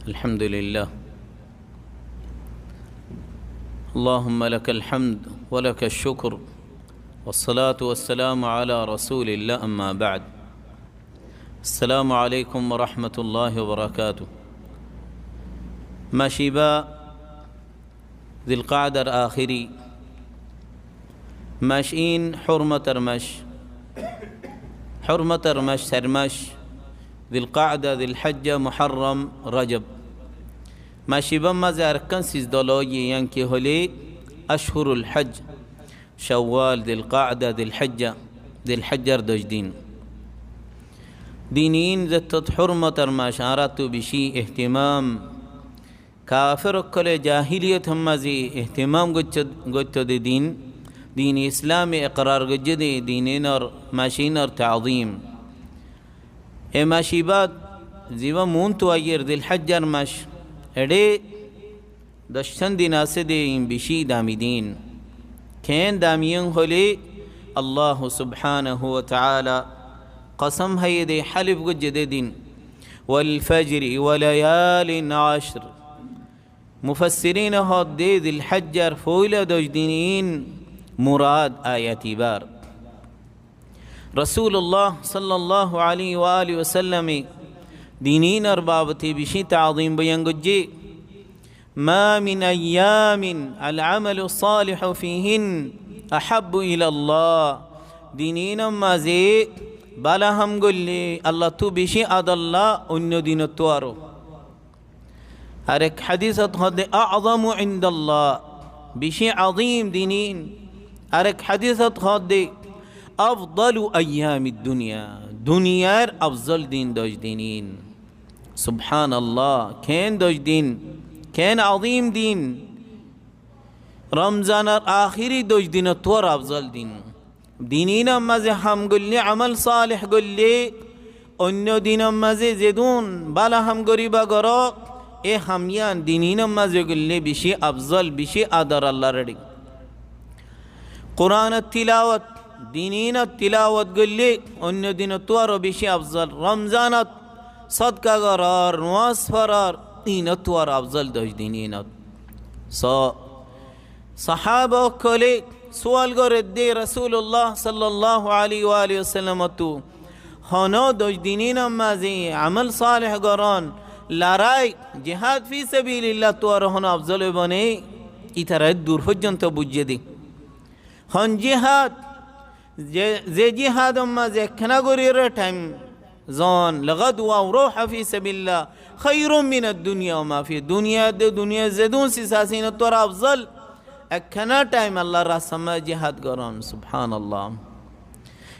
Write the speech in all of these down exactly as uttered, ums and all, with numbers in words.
الحمد لله. اللهم لك الحمد ولك الشكر، والصلاة والسلام على رسول الله، أما بعد. السلام عليكم ورحمة الله وبركاته. Mac ibá Zilkaadar ahéri. Mac iín hórmotor mac. Hórmotor mac sair mac. Zilkaada, Zilhajja, Muhárram, Rajab. Mac ibár mazé arekkán siz dola óiye, yián ki hoilé Ashhurul Hajj. Cawwal, Zilkaada, Zilhajja, Zilhajjar doc din. Din iín zettót hórmotor mac, añáráttu bicí ehtimam. Kafer ókkole jahiliyotor mazé ehtimam goittó, goittó de din, din Islame ekrar goijjé de din iínor, mac iínor taazim. E mac ibát zibá muúntu aiyér Zilhajjar mac, eçé doccán din asé de iín bicí dami din. Keén dami yián hoilé Allahu subhanahu wa taala kosóm háiye de, hálif goijjé de din. والفجر وليال عشر. Mufassirine hoódde Zilhajjar foóila doc din iín murad ayat ibár. Rasulullah sallallahu alaihi wa alihi wasallame din iínor babote bicí taazim boyan goijjé. ما من أيام العمل الصالح فيهن أحب إلى الله. Din iínor mazé bála ham goillé Allahttu bicí adolla oinno dinottú aró. Arek hadisot hoódde أعظم عند الله, bicí azim din iín. Arek hadisot hoódde أفضل أيام الدنيا, duniyair afzol din doc din iín. Subhanallah, keén doc din, keén azim din. Romzanor ahéri doc dinottú aró afzol din. Din iínor mazé ham goillé, amol saleh goillé, oinno dinor mazé zedún bála ham goríba goró, e ham yián din iínor mazé goillé bicí afzol, bicí ador Allar eçé. Kuranor tilawot, din iínor tilawot goillé oinno dinottú aró bicí afzol. Romzanot sodka gorór, nomaz forór, iínottú aró afzol doc din iínot. So, Sahába ókkole sual gorédde Rasulullah sallallahu alaihi wa alihi wasallamottú, honó doc din iínor mazé amol saleh gorón, lorai, jihad fi sabilillah ttú aró honó afzol óibo né? Itará dur foijjonto buijjé de. Hon jihad, ze, ze jihador mazé ekkána goríyore thaim zon, لغدوة أو روحا في سبيل الله خير من الدنيا وما فيها. Duniyat de duniyat zedún siz asé, iínottú aró afzol ekkána thaim Allar rastar mazé jihad gorón. Subhanallah.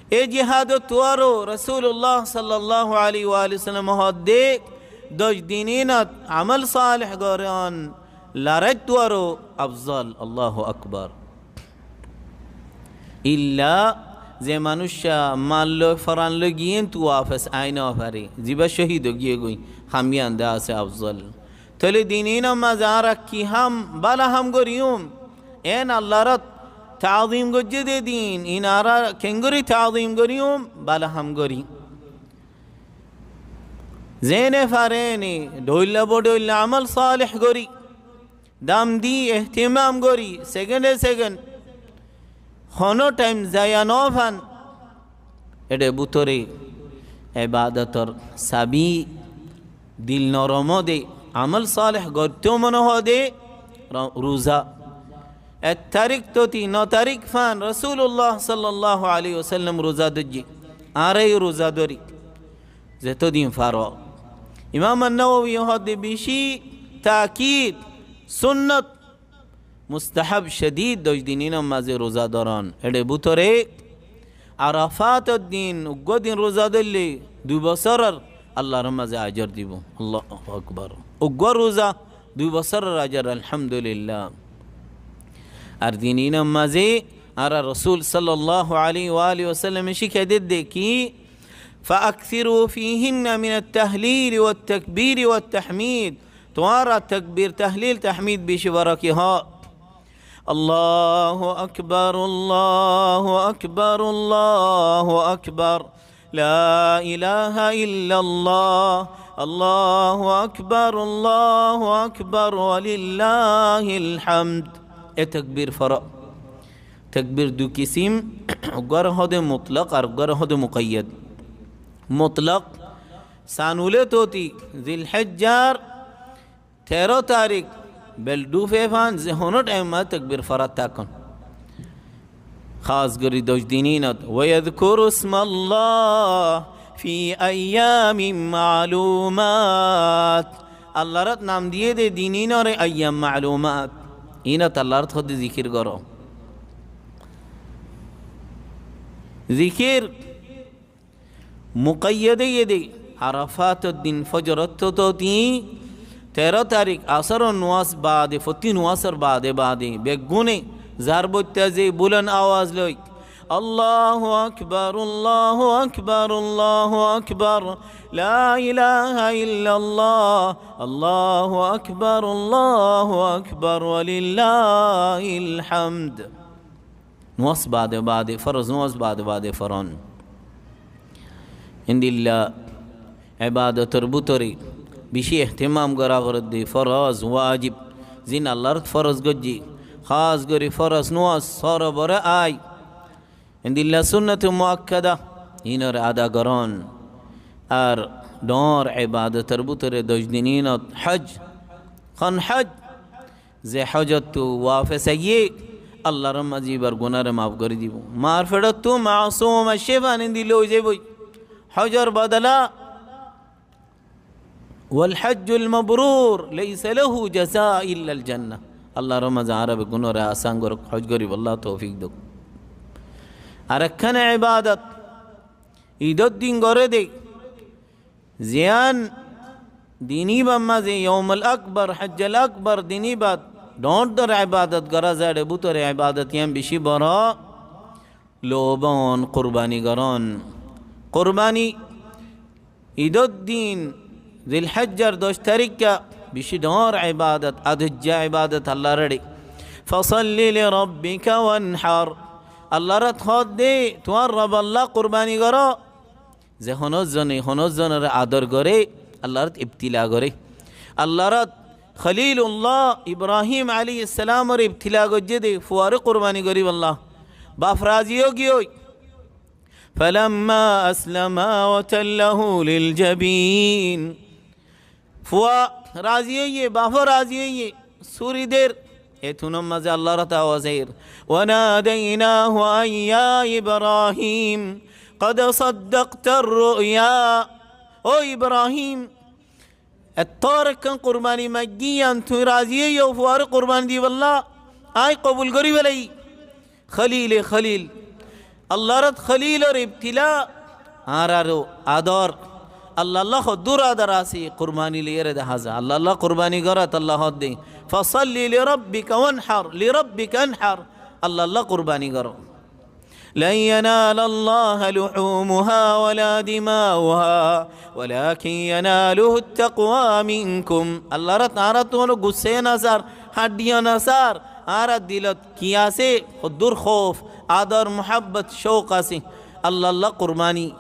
E jihadottú aró Rasulullah sallallahu alaihi wa alihi wasallam hoódde doc din iínot amol saleh gorón, loraittú aró afzol. Allahu akbar. Illa ze manúiccúa mal loi, foran loi giyé entu wafes ai nofaré, zibá cóhid ói giyé goi, ham yián de asé afzol. Tóile din iínor mazé añára ki ham, bála ham goríyum? Eén Allar taazim goijjé de din, iín añára keéngorí taazim goríyum, bála ham gorí. Zeéne faré eéne dhoilla bodhoilla amol saleh gorí, dam di, ehtimam gorí, sekende sekend, honó thaim zaya nofán. Eçé bútore ebadotor sabi, dil norom ó de, amol saleh goittóu mone hoó de, ro-, ruza. Ek tarík tóti no tarík fán Rasulullah sallallahu alaihi wasallam ruza dóijje. Añára yó ruza dóri. Zetó din faró. Imam An-Nawawi hoódde bicí taakid, sunnot, mustahab cedid doc din iínor mazé ruza dóron. Eçé bútore Arafator din, uggúa din ruza dóille dui bosóror Allar mazé ajor dibou. Allahu akbar. Uggúa ruza dui bosóror ajor, alhamdulillah. Ar din iínor mazé añára Rasul sallallahu alaihi wa alihi wasallame cíkka dedde ki, فأكثروا فيهن من التهليل والتكبير والتحميد. Tuáñra takbir, tahlil, tahmid bicí barakiya hoó. الله أكبر، الله أكبر، الله أكبر. لا إله إلا الله. Allahu akbar, Allahu akbar, walillahil hamd. E takbir foro. Takbir dui kisim, uggwar hóde mutlak ar uggwar hóde mukayyad. Mutlak, sanule toti, Zilhijjar teró tarik, bel dúfe fán, ze honó thaim ot takbir forat tákon. Hás gorí doc din inot, ويذكروا اسم الله في أيام معلومات. Allar ot nam diyé de din inore ayyam ma'lumat. Inot Allar ot hóde zikir goró. Zikir mukayyad óiye de, Arafat or din fojor ottu toti teró tarik asor or nuwas baade, fottí nuwas or baade baade, beggúne zar boitta ze bulan awaz loi, Allahu akbar, Allahu akbar, Allahu akbar, la ilaha illallah, Allahu akbar, Allahu akbar, walillahil hamd. Nuwas baade baade, foroz nuwas baade baade foron. Endilla ebadotor bútore bicí ehtimam gora foredde, foroz, wajib, zin Allar ot foroz goijje, hás gorí foroz nuwas, sorobore ai. Endilla sunnate muakkada, inore ada goron. Ar dhoóñr ebadotor bútore doc din inot hoj, hon hoj, ze hojottu wafes aiyé, Allar maze ibar gunare maf gorí dibo. Mar feçottu masum aiccé fán endilla ói zaiboi. Hojor bodola, والحج المبرور ليس له جزاء إلا الجنة. Allar maze añára beggúnore asán gorók, hoj goríbolla toufik douk. Ar ekkán ebadot, Idor din goré de, ziyán din ibár maze Yomul Akbar, Hajjul Akbar din ibát dhoóñr dhoóñr ebadot gorá zar, bútore ebadot iyán bicí boro, lobon, kurbani gorón. Kurbani Idor din, Zilhijjar doc tarikká bicí dhoóñr ebadot, adoijja ebadot Allar ore. فصل لربك وانحر. Allar ot hoó de, tuáñr Robolla kurbani goró. Ze honó zone honó zonore ador goré, Allar ot ibtila goré. Allar ot Khalilullah Ibrahim aláihis salamore ibtila goijjé de, fuare kurbani goríbolla. Baf razi ói giyói. فلما أسلما وتله للجبين. Fua razi óiye, bafó razi óiye, suri der. Etúnor maze Allar ot awaz aiyér, وناديناه أن يا إبراهيم قد صدقت الرؤيا. Ó Ibrahim, ettór ekkán kurbani maiggí, yían tuñí razi óiyo fuare kurbani dibolla, aññí kobul gorí félaiyi. Khalile Khalil. Allar ot Khalilor ibtila, añárar ador. Allalla hoddúr ador asé, kurbani loiyóre dehá za. Allalla kurbani gorát Alla hoó de, فصل لربك وانحر، لربك انحر. Allalla kurbani goró. لن ينال الله لحومها ولا دماؤها ولكن يناله التقوى منكم. Allar ot añárattú honó gussá nosár, hañçi nosár, añárar dilot ki asé? Hoddúr hóuf, ador, muhábbot, cóuk asé. Allalla kurbani,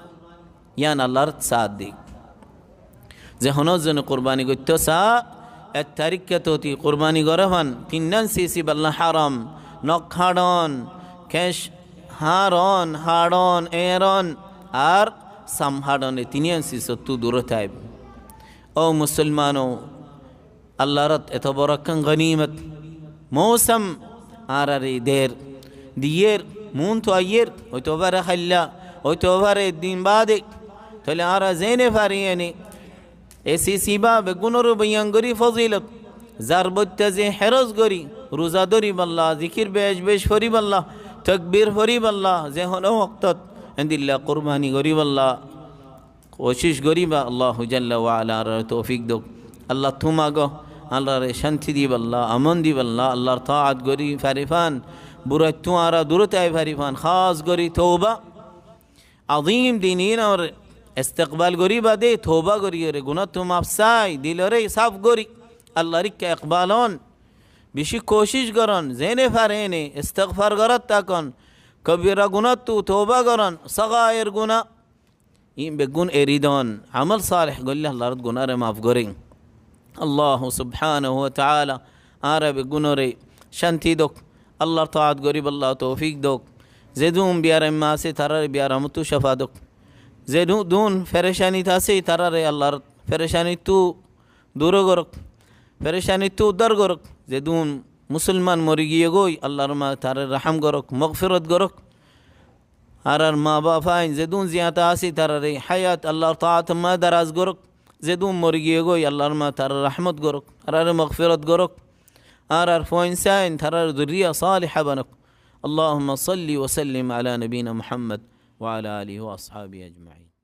yían Allar ot saá de. Ze honó zone kurbani goittó saá, ek tarikká toti kurbani gorá fán, tinnán sis ibálla háram, nok hañçon, kec hañçon, hañçon, eñçon, ar sam hañçon, e tinnán sisottú duré táibo. Ó musolmano, Allar ot eto boro ekkán gonimot, mousam añárare der, diyér, muúntu aiyér, óito fare háilla, óito fare din baade, tóile añára zeéne fari eéne, e sis ibá beggúnoré boyan gorí fozilot, zar boitta ze héros gorí, ruza dóribolla, zikir bec bec foríbolla, tokbir foríbolla, ze honó woktot endilla kurbani goríbolla kocíc goríba, Allahu jalla wa ala añárare toufik douk. Allattú mago, añárare cánti dibolla, amon dibolla, Allar taat gorí fari fán, buraittú añára duré tái fari fán, hás gorí touba. Azim din inor estekbal goríba de, touba goríyore, gunáttú maf sai, dilore saf gorí, Allar ikká ekbal on. Bicí kocíc gorón, zeéne fare eéne, estegfar gorát tákon, kobira gunáttú touba gorón, sagair guná, Iín beggún eri don, amol saleh goille Allahr gunáre maf goré. Allah subhanahu wa taala añára beggúnore cánti douk, Allahr taat goríbolla toufik douk. Zedún biyaramma asé, tarare biyaramottú cófa douk. Zedún ferecanit asé, tarare Allahr ferecanittú dur gorók, ferecanittú uddár gorók. Zedún musolman mori giyé goi, Allahr ma tarare rahám gorók, mogfirot gorók. Añárar ma baf ain zedún ziyáñta asé, tarare hayat Allahr taat ma daraz gorók. Zedún mori giyé goi, Allahr ma tarare rahmot gorók, tarare mogfirot gorók. Añárar fuain sáin, tarare zurriya saliha banók. اللهم صل وسلم على نبينا محمد وعلى آله وأصحابه أجمعين.